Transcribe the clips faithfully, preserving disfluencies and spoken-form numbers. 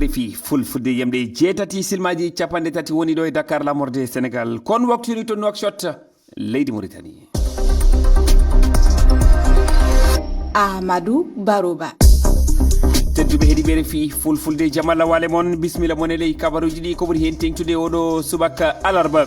Fii fulfulde yamɗe jeetati, silmaaji capanɗe tati woni ɗo e Dakar, laamorde Senegal. Kon waktu ni to Nouakchott, leydi Mauritanie. Amadou Baroba. Tedduɓe heɗiɓere fii fulfulde, jamalla wale mon, bismilla mon e ley kabaruji ɗi ko ɓuri hen teŋtude oɗo subaka alarba.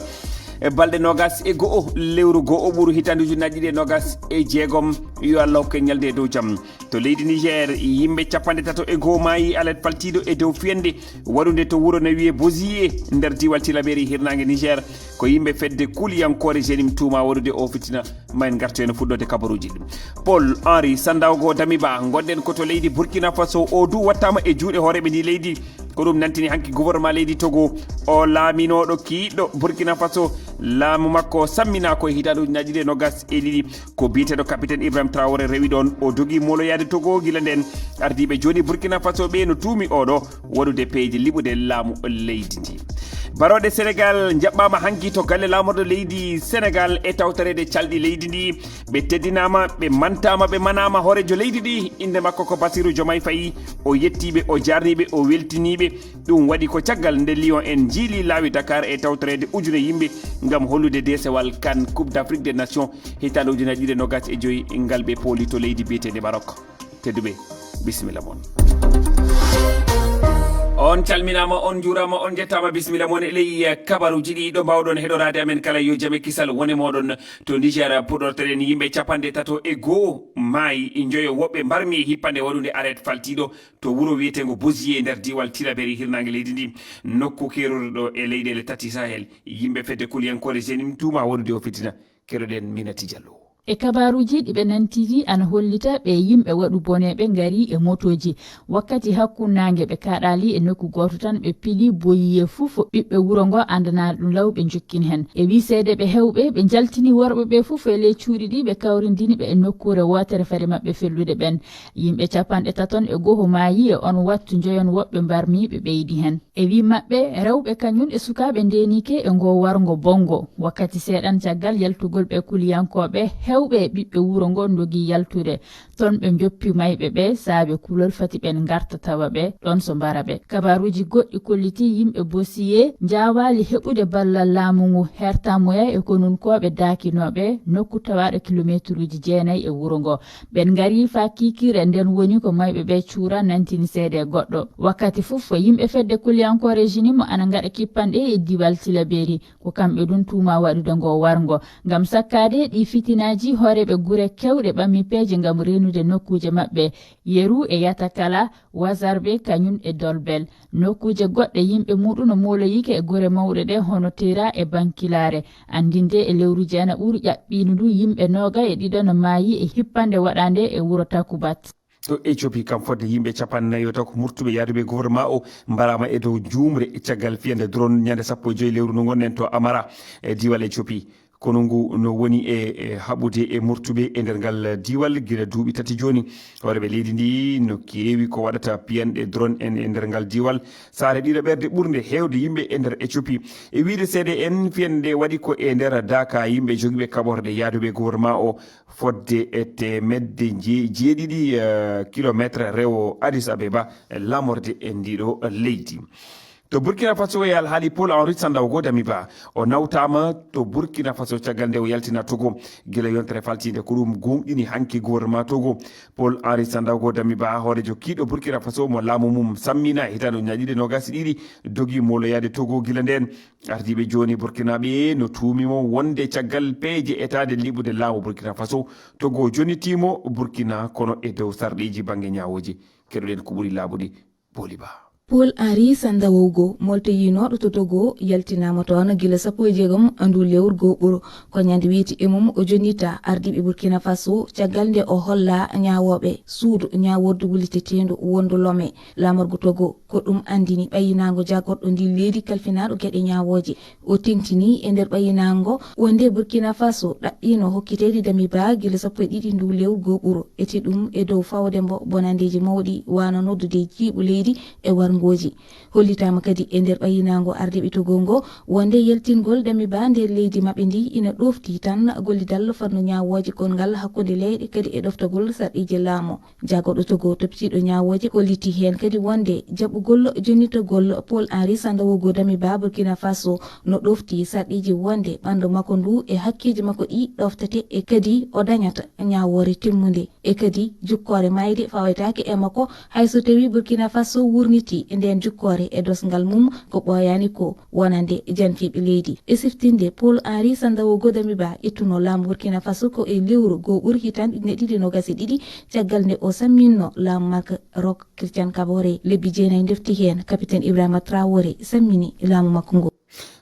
E balɗe nogas e go'o lewru go'o ɓuru hitande ujunaji ɗiɗi e nogas e jeegom. Yo Allah hokke ñalde e dow jam. To leydi Niger, yimɓe capanɗe tato e go'o maayi alet faltiiɗo e dow fiyande waɗunde to wuro no wiye Boziye nder diiwal Tilaberi hirnaange Niger. Ko yimɓe fedde kuliyankoore Jenim tuuma waɗude o fitina. Ma en ngartu heen fuɗɗoode kabaruuji ɗin. Paul Henri Sandaogo Damiba, ngonɗen ko to leydi Burkina Faso, o du wattaama e juuɗe hooreeɓe ndi leydi. Ko ɗum nantini hanki gouvernement leydi Togo, o laaminooɗo kiiɗɗo Burkina Faso. Laamu makko samminaa ko e hitaande ujunnaaji ɗiɗi e nogas e ɗiɗi. Ko biyeteeɗo capitaine Ibrahim Traoré rewi ɗoon, o dogi mooloyaade Togo. Gila ndeen, ardiiɓe jooni Burkina Faso ɓe no tuumi oɗo waɗude peeje liɓude laamu leydi ndi. Barooɗe Senegal njaɓɓaama hanki to galle laamorɗo leydi Senegal e tawtoreede calɗi leydi ndi. Ɓe teddinaama, ɓe mantaama, ɓe manaama. Hooreejo leydi ndi, innde makko ko Bassirou Diomaye Faye. O yettii ɓe, o jaarnii ɓe, o weltinii ɓe. Ɗum waɗi ko caggal nde Lion en njiili laawi Dakar e tawtoreede ujune yimɓe ngam hollude deesewal kan Coupe d'Afrique des Nations hitaande ujunaaji ɗiɗi e nogas e joy ngal ɓe pooli to leydi biyeteende Maroc. Tedduɓe, bisimilla mon. On calminaama, on njuuraama, on njettaama, bisimilla mon e ley kabaruuji ɗi ɗo mbaawɗon heɗoraade amen kala. Yo jam e kisal wone mooɗon. To Niger puɗɗorteɗen, yimɓe capanɗe tato e go'o maayi, njoyo woɓɓe mbarmi e hippande waɗunde aret faltiiɗo to wuro wiyeteengo Boziye nder diiwal Tilaberi hirnaange leydi ndi, nokku keerorɗo e leyɗeele tati Sahel. Yimɓe fedde kuliyankoore Jenim tuuma waɗude o fitina. Keɗoɗen Minati Diallo. E kabaaruuji ɗi ɓe nantiri ana hollita ɓe yimɓe waɗu boneeɓe ngari e motooji. Wakkati hakkunnaange ɓe kaaɗaali e nokku gooto tan ɓe pili boyiye fuu fo ɓiɓɓe wuro ngo anndanaali ɗum law ɓe njokkini heen. E wii seedeeɓe heewɓe ɓe njaltini worɓe ɓe fuu e ley cuuɗi ɗi ɓe kawrindini ɓe e nokkuure wootere fade maɓɓe fellude ɓeen. Yimɓe capanɗe taton e goho maayi e on wattu njoyon woɓɓe mbarmi ɓe ɓeydi heen. E wii maɓɓe, rewɓe kañum e sukaaɓe ndeenike e ngoo warngo bonngo. Wakkati seeɗan caggal yaltugol ɓe kuliyankooɓe, heewɓe e ɓiɓɓe wuro ngoo ndogii yaltude. Toon ɓe njoppi mayɓe ɓe saabe kulol fati ɓeen ngarta tawa ɓe ɗoon so mbara ɓe. Kabaaruuji goɗɗi kollitii yimɓe Bosiye njaawaali heɓude ballal laamu ngu hertamoya e konunkooɓe daakinooɓe nokku tawaaɗo kilomeetruuji jeenayi e wuro ngoo. Ɓeen ngarii faa kiikiire nden woni ko mayɓe ɓe cuura nantini seede goɗɗo. Wakkati fof yimɓe fedde kuliyankoore Jenim ana ngaɗa kippanɗe e diiwal Tilaberi. Ko kamɓe ɗum tuuma waɗude ngoo warngo. Ngam sakkaade ɗii fitinaaji, hooreeɓe gure keewɗe ɓammi peeje ngam reenude nokkuuje maɓɓe. Yeru e Yatakala, Wazarbe kañum e Dolbel. Nokkuuje goɗɗe yimɓe muɗum no mooloyike e gure mawɗe ɗe hono Tera e Bankilaare. Anndinde e lewru jeenaɓuru ƴaɓɓiindu ndu yimɓe nooga e ɗiɗo no maayi e hippande waɗaande e wuro Takubat. To Ethiopie kam fodde yimɓe capanɗe nayi e tato murtuɓe yaaduɓe gouvernement o mbaraama e dow juumre caggal fiyande drone ñande sappo e joy lewru ndu ngonɗen to Amara e diiwal Ethiopie. Konu ngu no woni e, e haɓude e murtuɓe e nder ngal diiwal gila duuɓi tati jooni. Hooreeɓe leydi ndi no keewi ko waɗata piyanɗe drone en e nder ngal diiwal. Saare ɗiɗaɓerde ɓurnde heewde yimɓe e nder Ethiopie. E wiyde C D N, fiyande nde waɗi ko e nder Daaka, yimɓe jogiiɓe kaɓorde yaaduɓe gouvernement o fodde e teemedde je-, jeeɗiɗi, eh, kilometre rewo Addis Abeba, eh, laamorde e ndiɗo leydi. To Burkina Faso e alhaali Paul Henri Sandaogo Damiba, o nawtaama to Burkina Faso caggal nde o yaltina Togo. Gila yontere faltiinde ko ɗum gooŋɗini hanki gouvernement Togo. Paul Henri Sandaogo Damiba, hooreejo kiiɗo Burkina Faso mo laamu mum sammina e hitaande ujunaaji ɗiɗi e noogas e ɗiɗi, dogi mooloyaade Togo gila ndeen. Ardiiɓe jooni Burkinaaɓe no tuumi mo wonde caggal peeje etaade liɓude laamu Burkina Faso, Togo jonnitii mo Burkina kono e dow sarɗiiji bannge ñaawooji. Keɗoɗen ko ɓuri laaɓude, Booli Ba. Paul Henri Sandaogo, moltoyinooɗo to Togo, yaltinaama toon gila sappo e jeegom ndu lewru go'oɓuru. Ko ñande wiyti e mum o jonnita ardiiɓe Burkina Faso caggal nde o holla ñaawooɓe suudu ñaawordu wullititeendu wondu Lome. Laamorgo Togo ko ɗum anndini ɓayinaango jaagorɗo ndi leydi kalfinaaɗo geɗe ñaawooje. O teŋtini e nder ɓayinaango wonde Burkina Faso ɗaɓɓiino hokkiteede Damiba gila sappo e ɗiɗi ndu lewru go'oɓuru. Eti ɗum e dow fawde mbo bonandeeji mawɗi wano noddude jiiɓu leydi e warngo Ngooji. Hollitaama kadi e nder ɓayinaango ardiiɓe Togo ngo wonde yaltingol Damiba nder leydi maɓɓe ndi ina ɗoofti tan gollidal fadno ñaawooje gonngal hakkunde leyɗe kadi e ɗoftagol sarɗiiji laamu. Jaagorɗo Togo toppitiiɗo ñaawooje holliti heen kadi wonde jaɓugol jonnitagol Paul Henri Sandawogo Damiba Burkina Faso no ɗoofti sarɗiiji wonde ɓanndu makko ndu e hakkeeji makko ɗi ɗoftete e kadi o dañata ñaawoore timmunde. E kadi jukkoore maayde fawetaake e makko, hay so tawii Burkina Faso wuurniti e ndeen jukkoore e dosngal mum ko ɓooyaani ko wonande janfiiɓe leydi. E siftinde, Paul Henri Sandawogo Damiba ittuno laamu Burkina Faso ko e lewru goo ɓuru hitaande ujine ɗiɗi nogas e ɗiɗi, caggal nde o samminno laamu Marc Roch Christian Kaboré. Lebbi jeenayi ndefti heen, Capitaine Ibrahima Traoré sammini laamu makko ngu.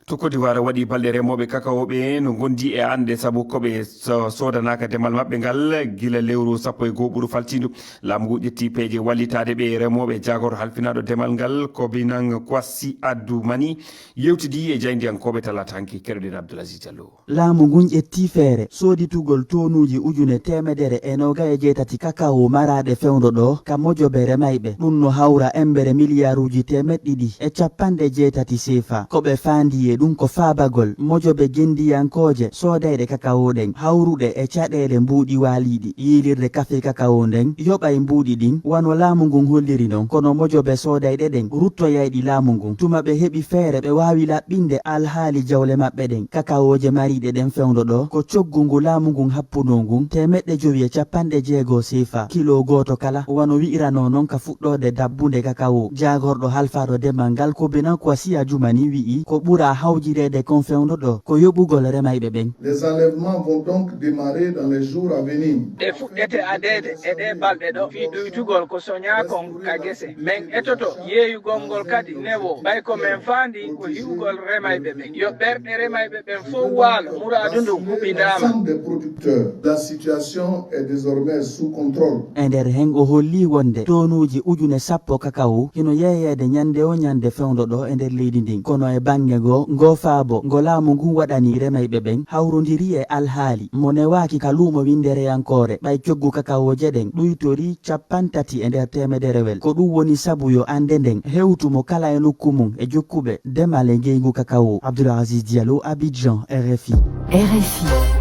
To Côte d'Ivoire waɗi balɗe remooɓe kakao ɓe no ngondi e anɗe sabu ko ɓe so-, soodanaaka demal maɓɓe ngal gila lewru sappo e goo ɓuru faltiindu. Laamu ngu ƴetti peeje wallitaade ɓe remooɓe. Jaagorɗo halfinaaɗo demal ngal ko Binan Kwasi Addu Mani yewtidi e jaayndiyankooɓe talaata hanki. Keɗoɗen Abdoul Aziz Diallo. Laamu ngun ƴetti feere sooditugol tonuuji ujune teemedere e noogay e jeetati kakao maraaɗe fewndo ɗo ka mojobe remayɓe. Ɗum no hawra embere miliyaaruuji teemeɗɗe ɗiɗi e capanɗe jeetati seefa. Ko ɓe faandi e ɗum ko faabagol mojobe gendiyankooje soodayɗe kakao ɗen, hawruɗe e caɗeele mbuuɗi waaliiɗi. Yiilirde kafe kakao nden yoɓay mbuuɗi ɗin, wano laamu ngun holliri non, kono mojobe soodayɗe ɗen ruttoyayɗi laamu ngun. Tuma ɓe heɓi feere, ɓe waawi laɓɓinde alhaali jawle maɓɓe ɗen. Kakaooje mariiɗe ɗen fewndo ɗo, ko coggu ngu laamu ngun happunoo ngun, teemeɗɗe jowi e capanɗe jeego seefa, kilo gooto kala, wano wi'iranoo non ka fuɗɗoode dabbunde kakao. Jaagorɗo halfaaɗo demal ngal ko Benan Kwasi Adjumani wi'i, ko ɓura hawjireede kon fewndo ɗo, ko yoɓugol remayɓe ɓen. Les enlèvements vont donc démarrer dans les jours à venir. Ɗe fuɗɗete adeede e ɗee balɗe ɗo, fii ɗuytugol ko soñaa kon ka gese. Men etoto yeeyugol ngol kadi newoo, ɓay ko men faandi ko hiwugol remayɓe ɓen. Yo ɓerɗe remayɓe ɓen fow waalo, muraadu ndun huɓindaama. L'ensemble des producteurs, la situation est désormais sous contrôle. E nder hen, o holli wonde tonuuji ujune sappo kakao hino yeeyeede ñande o ñande fewndo ɗo e nder leydi ndin. Kono e bannge goo, ngoo faabo ngo laamu ngun waɗani remayɓe ɓen hawrondiri e alhaali mo newaaki ka luumo winndereyankoore, ɓay coggu kakaooje ɗen ɗuytori capanɗe tati e nder teemederewel. Ko ɗum woni sabu yo annde nden hewtu mo kala e nokku mum e jokkuɓe demal e ngeyngu kakao. Abdoul Aziz Diallo, Abidjan, R F I. R F I.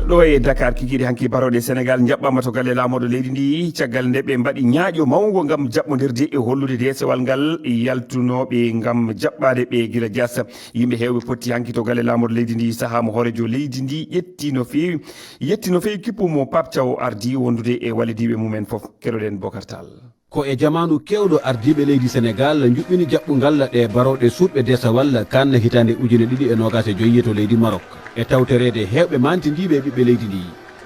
Ɗo e Dakar, kikiiɗe hanki barooɗe Senegal njaɓɓaama to galle laamorɗo leydi ndi, caggal nde ɓe mbaɗi ñaaƴo mawngo ngam jaɓɓondirde e hollude deesewal ngal yaltunooɓe ngam jaɓɓaade ɓe gila jaasa. Yimɓe heewɓe potti hanki to galle laamorɗo leydi ndi, sahaa mo hooreejo leydi ndi ƴetti no feewi, yetti no feewi kippu mo Pape Thiaw ardi wondude e wallidiiɓe mum en fof. Keɗoɗen Bocar Tall. Ko e jamaanu keewɗo ardiiɓe leydi Senegal njuɓɓini jaɓɓungal ɗe barooɗe suuɗɓe deesawal kaan hitaande ujine ɗiɗi e noogaas e joy to leydi Marok. E tawtoreede heewɓe maantindiiɓe e ɓiɓɓe leydi ndi,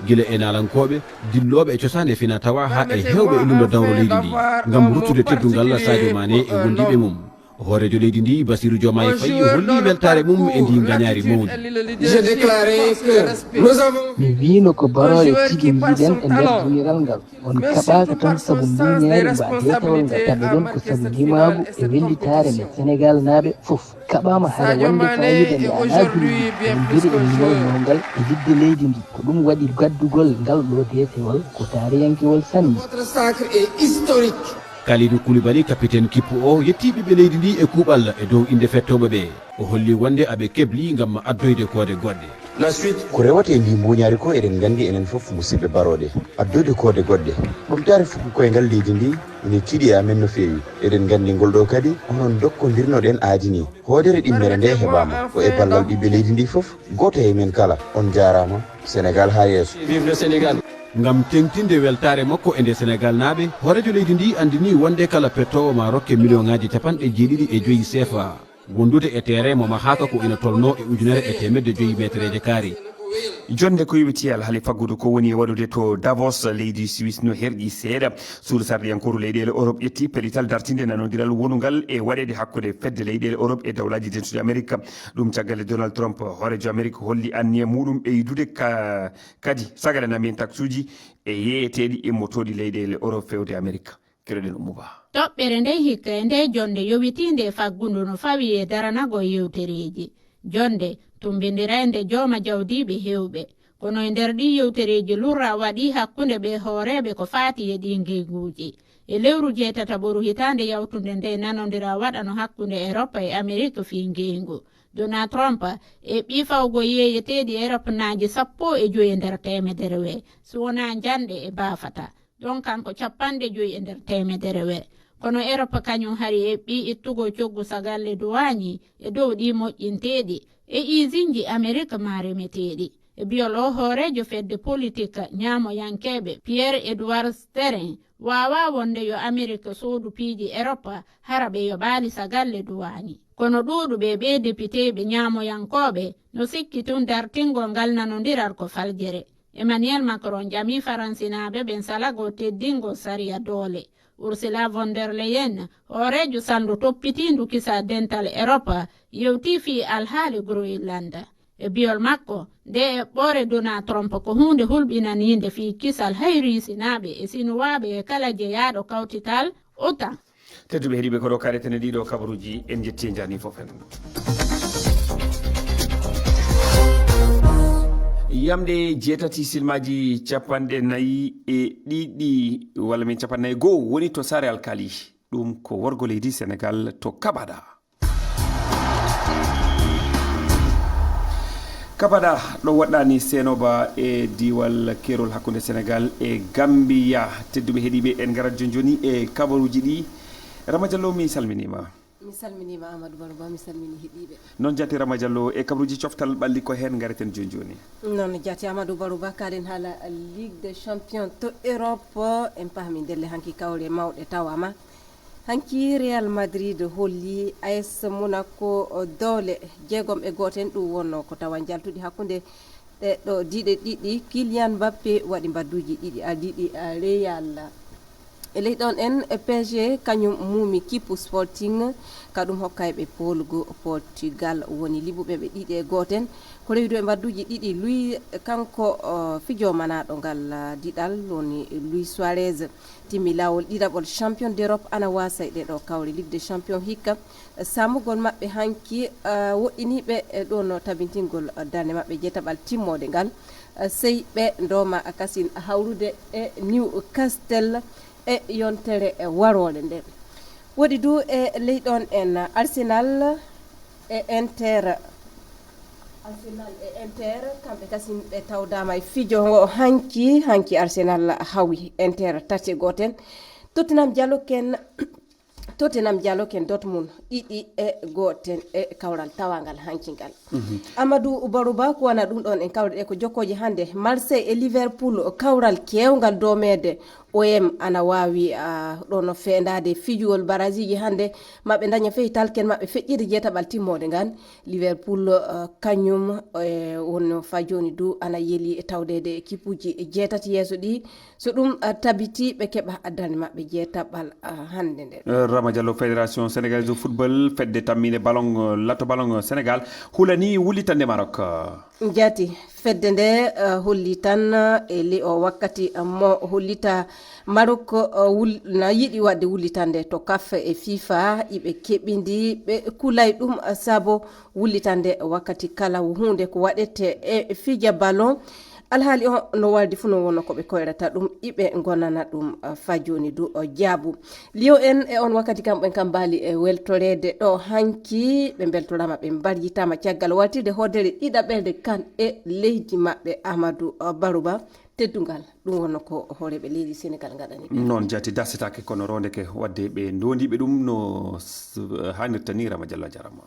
gila e naalankooɓe, dillooɓe e cosaan e fina tawa haa e heewɓe e lundo dawro leydi ndi, ngam ruttude teddungal Sadio Mané e wondiiɓe mum. Hooreejo leydi ndi, Bassirou Diomaye Faye, holli weltaare mum e ndi ngañaari mawndi. J'ai déclaré que nous avons Mi wiino ko barooɗe tigi njiɗen e nder duñiral ngal. On kaɓaaka tan sabu mbuuñaari mba deetawal ngal. Kaɓe ɗon ko sabu ndimaagu e wellitaare men Senegalnaaɓe fof. Kaɓaama hara wonde faayiida nde alaa gulli. Min mbiɗa e ñiwal mawngal e yidde leydi ndi. Ko ɗum waɗi gaddugol ngal ɗoo deetewal ko taariyankewol sanne. Votre sacre est historique. Kalidou Koulibaly, capitaine kippu o, yetti ɓiɓɓe leydi ndi e kuuɓal e dow innde fettooɓe ɓe. O holli wonde aɓe kebli ngam addoyde koode goɗɗe. La suite. Ko rewata e ndi mbuuñaari ko, eɗen nganndi enen fof, musidɓe barooɗe, addoyde koode goɗɗe. Ɓamtaare fuku koyngal leydi ndi ene tiiɗi e amen no feewi. Eɗen nganndi ngol ɗoo kadi, onon dokkondirnoɗen aadi ni. Hoodere ɗimmere nde heɓaama ko e ballal ɓiɓɓe leydi ndi fof. Gooto e men kala, on jaaraama. Senegal haa yeeso. Vive le Sénégal. Ngam teŋtinde weltaare makko e nde Senegalnaaɓe, hooreejo leydi ndi anndini wonde kala pettoowo ma rokke miliyoŋaaji capanɗe jeeɗiɗi e joyi C F A. Wondude e terrain mo mahaaka ko ina tolno e ujunere e teemedde joyi metereeje kaare. Jonnde ko yowiti alhaali faggudu ko woni e waɗude to Davos, leydi Suisse, no herƴi seeɗa. Suudu sarɗiyankooru leyɗeele Europe ƴetti pellital dartinde nanondiral wonungal e waɗeede hakkunde fedde leyɗeele Europe e dawlaaji dentuɗi Amerik. Ɗum caggal nde Donald Trump, hooreejo Amerik, holli anniya muuɗum ɓeydude ka, kadi sagale namiyen taksuuji e yeeyeteeɗi immotooɗi leyɗeele Europe fewde Amerik. Keɗoɗen Ummu Ba. Toɓɓere nden hikka e nde jonnde yowitiinde e faggudu no fawi e daranagol yewtereeji. Jonnde tumbindirande jooma jawdiiɓe heewɓe. Kono e nder ɗii yewtereeji lurra waɗi hakkunde ɓee hooreeɓe ko faati e ɗii ngeynguuji. E lewru jeetataɓoru hitaande yawtunde nde, nanondira waɗano hakkunde Erop e Amerik fii ngeygu. Donald Trump eɓɓii fawgo yeeyeteeɗi Eropnaaji sappo e joy e nder teemedere wee, si wonaa njanɗe e baafata. Ɗon kanko cappanɗe joy e nder teemedere wee. Kono Erop kañum hari eɓɓii ittugo coggu sagalle duwaañi e dow ɗii moƴƴinteeɗi e izinji Amerik maa remeteeɗi. E biyol oo, hooreejo fedde politik ñaamoyankeeɓe Pierre Edouard Sterin waawaa wonde yo Amerik soodu piiji Erop hara ɓe yoɓaali sagalle duwaañi. Kono ɗuuɗuɓe e ɓee depiteeɓe ñaamoyankooɓe no sikki tun dartingol ngal nanondiral ko faljere. Emmanuel Macron ƴamii Faransinaaɓe ɓen salagol teddingol sariya doole. Ursula von der Leyen, hooreejo salndu toppitiindu kisal dental Erop, yewtii fii alhaali Groenland. E biyol makko, ndee eɓɓoore Donald Trump ko huunde hulɓinaniinde fii kisal hayriisinaaɓe e Sinuwaaɓe e kala jeyaaɗo kawtital OTAN. Tedduɓe heɗiiɓe, ko ɗo kaɗeten e ɗiɗo kabaruuji. En njetti e njarni fof en. Yamɗe jeetati silmaaji capanɗe nayi e ɗiɗi, walla min capanɗe nayi e goo, woni to Saare Alkaali. Ɗum ko worgo leydi Senegaal to Kabada. Kabada ɗo woɗɗaani Seenoba e diiwal keerol hakkunde Senegaal e Gambiya. Tedduɓe heɗiiɓe, en ngarat jooni jooni e kabaruuji ɗi. Rama Jallo, mi salminiima. Mi salminiima Amadou Baro Ba, mi salmini heɗiiɓe. Noon jaati Rama Jallo, e kabaruuji coftal ɓalli ko heen ngareten jooni jooni. Noon jaati Amadou Baro Ba, kaɗen haala Ligue des Champions to Europe. En pahmi ndelle hanki kawle mawɗe tawama. Hanki Real Madrid holli A S Monaco doole jeegom e gooto en, ɗum wonno ko tawa njaltuɗi hakkunde ɗe ɗo diɗe ɗiɗi. Kylian Mbappé waɗi mbadduuji ɗiɗi ardiiɗi, ah, Real. E ley ɗon en, P S G kañum muumi kippu Sporting, ka ɗum hokkay ɓe poolugu. Portugal woni liɓuɓe ɓe ɗiɗi e gooto en. Ko rewidu e mbadduuji ɗiɗi, Luis, kanko, o, fijo manaaɗo ngal, ah, diɗal woni Luis Suarez. Timmi laawol ɗiɗaɓol champion d'Europe ana waasa e ɗee ɗoo kawle Ligue des Champions hikka. Saamugol maɓɓe hanki, ah, woɗɗiniiɓe, eh, ɗoo no tabintingol, ah, darnde maɓɓe jeetaɓal timmoode ngal. Ah, sey ɓe ndooma kasin hawrude e Newcastle e yontere, eh, waroore nde. Woɗi du e ley ɗon en Arsenal e Inter. Arsenal e Inter, kamɓe kasin ɓe tawdaama e fijo ngo hanki, hanki Arsenal hawi Inter tati e gooten. Tottenham jaloken, Tottenham jaloken Dortmund ɗiɗi e gooten e kawral tawangal hanki ngal. Mhm. Amadou Barouba, ko wana ɗum ɗon en kawre ɗe ko jokkooje hannde. Marseille e Liverpool, kawral keewngal doomeede. O M ana waawi, ah, ɗon no feendaade fijugol baraajiiji hannde. Maɓɓe ndaña fehi talken maɓɓe feƴƴiide jeetaɓal timmoode ngal. Liverpool, ah, kañum, eh, wonno fa jooni du ana yeli e tawdeede e kippuuji jeetati yeeso ɗi. So ɗum, ah, tabitii, ɓe keɓa addani maɓɓe jeetaɓal, ah, hannde nde. Eh, Rama Diallo, Fédération Sénégalaise de Football, fedde tammiinde ballon, eh, lato ballon, eh, Sénégal, hulanii wullitande Maroc. Jaati, fedde nde, eh, holli tan, eh, e ley o wakkati, eh, mo hollita Maroc, eh, wul-, na yiɗi waɗde wullitande to kaf e fifa, iɓe keɓindi, ɓe kulay ɗum, eh, sabo wullitande wakkati kala huunde ko waɗete e fija ballon. Alhaali o no wardi fuu no wonno ko ɓe koyrata ɗum, iɓe ngonana ɗum, eh, fa jooni du o jaabu. Liyo en e on wakkati kam ɓen kam mbaali e weltoreede ɗo hanki, ɓe mbeltoraama, ɓe mbarjitaama caggal wartirde hoodere ɗiɗaɓerde kan e leydi maɓɓe Amadou Barouba. Teddungal, ɗum wonno ko hooreeɓe leydi Senegal ngaɗani ɓe. Noon jaati dasetaake kono rondeke wadde ɓe ndondiiɓe ɗum no s-, haanirta ni. Rama Diallo, a jarama.